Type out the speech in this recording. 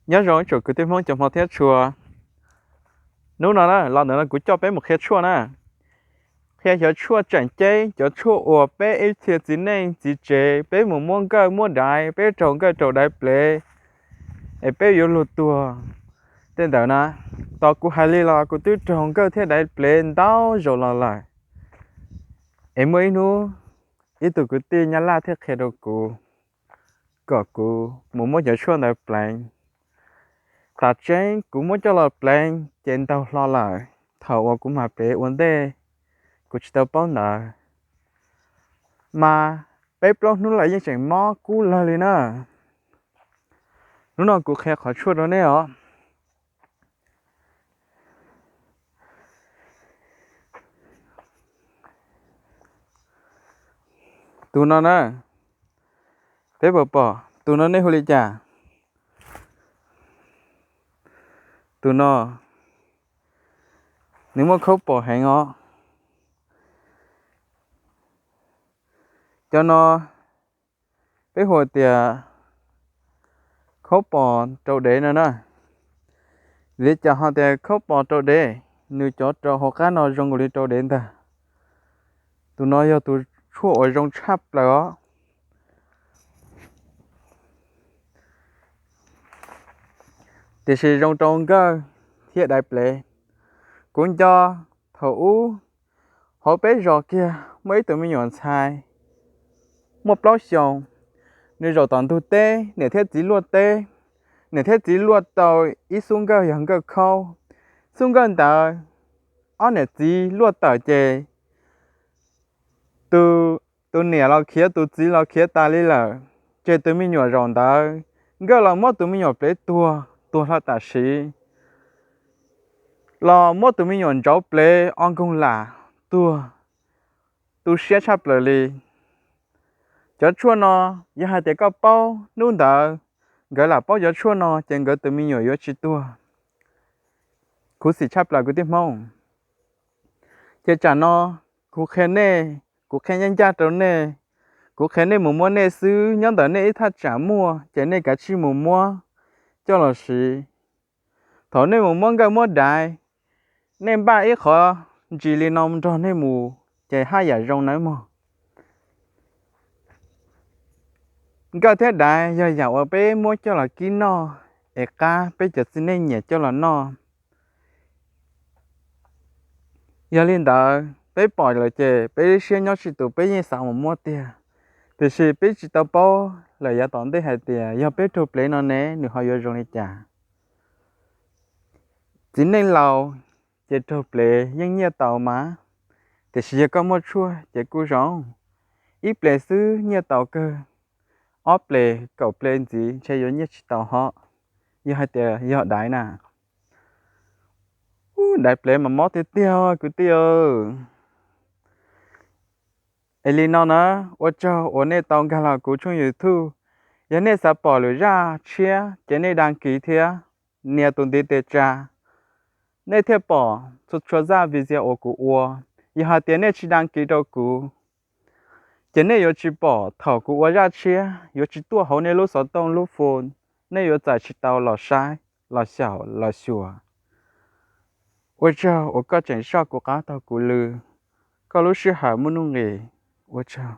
Nyob zoo ib tsoom kwv tij Hmoob cov hmov thiab tshua. Hnub no na, los ntawm no kuv coj peb mus qhia tshuaj na. Qhia cov tshuaj tseem ceeb, cov tshuaj uas peb ib txhia txiv neej txiv tsev peb mus muab nkawj muab daiv, peb raug nkawj raug daiv plev es peb yuav luag tuag. Tej ntawd na, tos kuv hais li los kuv twb raug nkawj thiab daiv plev ntau zaus los lawm. Es muaj ib hnub, ib tug kwv tij Nyab Laj thiaj qhia rau kuv kom kuv mus muab cov tshuaj ntawd pleev. Tam tseeb kuv muab coj los pleev ces ntaug hlo lawm. Thaum uas kuv mam pleev ua ntej, kuv tsis tau paub ntawd, mas peb plaub hnub lawm yeej tseem mob kub lawg li na. Hnub no kuv qhia qhov tshuaj rau nej os. Tus no na, peb puas pom? Tus no nej hu li cas? Tus no nws muaj khaub pom heev os. Cov no peb hu tias khaub pom rau dev no na. Vim li cas ho tias khaub pom rau dev? Nws cov rau hauv qab no zoo nkaus li rau dev ntag. Tus no yog tus tshuaj uas zoo tshaj plaws os. Tiam sis zoo rau nkawj thiab daiv plev. Kuv nco thaum ub hauv peb zos kiag muaj ib tug me nyuam ntxhais muaj plaub xyoos, nws zaum tom ntug teb, niam thiab txiv luaj teb, niam thiab txiv luaj tau ib xub nkawj yog nkawj khaub. Xub nkawj ntawd ob niam txiv luaj tawm ces tus niam los khiav, tus txiv los khiav tas li lawm, ces tus me nyuam zaum ntawd nkawj los muab tus me nyuam plev tuag, tuag hlo tam sim, los muab tus me nyuam ntsauv plev o nkoog lam tuag, tu siab tshaj plaws li. Cov tshuaj no, yog hais tias koj paub hnub ntawd nkawd lam paub cov tshuaj no ces nkawd tus me nyuam yuav tsis tuag. Khuv xim tshaj plaws kwv tij Hmoob. Ces tsam no kuv qhia nej, kuv qhia ncaj ncaj rau nej, kuv qhia nej mus muab nej xwb, nyob ntawm nej ib thaj tsam muaj ces nej kav tsij mus muab coj los siv. Thaum nej mus muab nkawj muab daiv, nej npaj ib qhov ntsis li no nrog nej mus ces haj yam zoo nawb mog. Nkawj thiab daiv yog yam uas peb muab coj los kib noj es qab peb cov txiv neej nyiam coj los noj. Yog li ntawd peb pom lawm ces peb lub siab nyob tsis tus, peb yeej xav mus muab tiag. Tiam sis peb tsis tau paub lawm yav tom ntej hais tias yog peb raug plev no ne nws ho yuav zoo li cas. Txiv neej laus ces raug plev yeej nyiaj tau mas, tiam sis yog koj muaj tshuaj ces kuj zoo. Ib plev xwb nyiaj tau kawg, ob plev kaum plev ntxiv ntshe yuav nyiaj tsis tau hos, yog hais tias yog daiv na. Ub, daiv plev mas mob tiag tiag kwv tij. Es li no na, ua tsaug uas nej tau nkag los kuv tshooj YouTube. Yog nej xav pom lwm zaj tshiab ces nej đăng ký thiab nias tus ntiv tes tsa, nej thiaj pom txhua txhua zaj video uas kuv ua. Yog hais tias nej tsis đăng ký rau kuv, ces nej yuav tsis pom thaum kuv ua zaj tshiab, yuav tsis tuaj hauv nej lub xov tooj lub phone, nej yuav txais tsis tau los saib, los xyaum, los xyuas. Ua tsaug uas koj tseem soj kuv qab taug kuv lw, koj lub sij hawm muaj nuj nqis. Ua tsaug.